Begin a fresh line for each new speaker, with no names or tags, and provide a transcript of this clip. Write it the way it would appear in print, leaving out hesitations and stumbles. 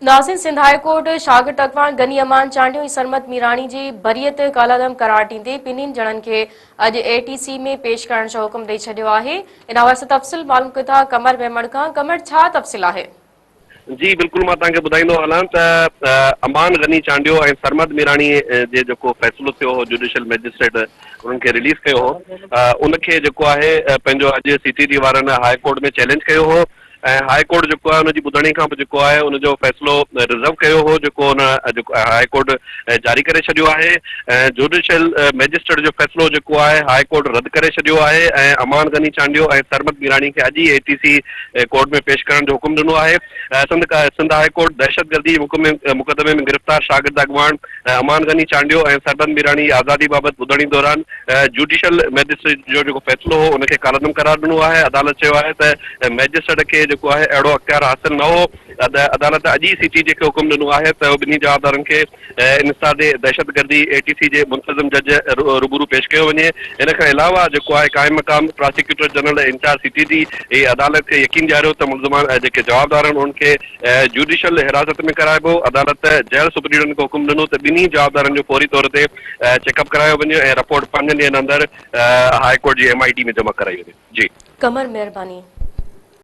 ناظرين Sindh high court شاگرد اڳواڻ غني امان چانڊيو ۽ سرمد ميراڻي جي بريت ڪالعدم قرار ڏيندي ٻنهين ڄڻن کي اڄ اي ٽي سي ۾ پيش ڪرڻ جو حڪم ڏئي ڇڏيو آهي ان حوالي سان تفصيل معلوم ڪيون ٿا قمر ميمڻ کان قمر ڇا تفصيل آهي؟
جي بلڪل مان توهان کي ٻڌائيندو هلان ته امان غني چانڊيو ۽ سرمد ميراڻي جي جيڪو فيصلو ٿيو هو جوڊيشل مئجسٽريٽ انهن کي رليز ڪيو هو ان کي جيڪو آهي پنهنجو اڄ سي ٽي ڊي وارن هاء ڪورٽ ۾ چئلينج ڪيو هو ۽ هاء ڪورٽ جيڪو آهي ان جي ٻڌڻي کان پوء جيڪو آهي ان جو فيصلو رزرو ڪيو هو جيڪو ان جيڪو هاء ڪورٽ جاري ڪري ڇڏيو آهي ۽ جوڊيشل مئجسٽريٽ جو فيصلو جيڪو آهي هاء ڪورٽ رد ڪري ڇڏيو آهي ۽ امان غني چانڊيو ۽ سرمد ميراڻي کي اڄ ئي اي ٽي سي ڪورٽ ۾ پيش ڪرڻ جو حڪم ڏنو آهي سنڌ سنڌ هاء ڪورٽ دهشتگردي مقدمي ۾ گرفتار شاگرد اڳواڻ امان غني چانڊيو ۽ سرمد ميراڻي جي آزادي بابت ٻڌڻي دوران جوڊيشل مئجسٽريٽ جو جيڪو فيصلو هو ان کي ڪالعدم قرار ڏنو آهي، عدالت چيو آهي ته مئجسٽريٽ کي جيڪو آهي اهڙو اختيار حاصل نه هو، عدالت اڄ ئي سي ٽي ڊي کي حڪم ڏنو آهي ته ٻنهي جوابدارن کي انسداد دهشتگردي اي ٽي سي جي منتظم جج روبرو پيش ڪيو وڃي، ان کان علاوه جيڪو آهي قائم مقام prosecutor general incharge C T D عدالت کي يقين ڏياريو ته ملزمان جيڪي جوابدار آهن انهن کي جوڊيشل حراست ۾ ڪرائبو، عدالت جيل سپريڊنٽ کي حڪم ڏنو ته ٻنهي جوابدارن جو فوري طور تي چيڪ اپ ڪرايو وڃي ۽ رپورٽ پنجن ڏينهن اندر هاء ڪورٽ جي ايم I ٽي ۾ جمع ڪرائي وڃي. جي.
قمر مهرباني.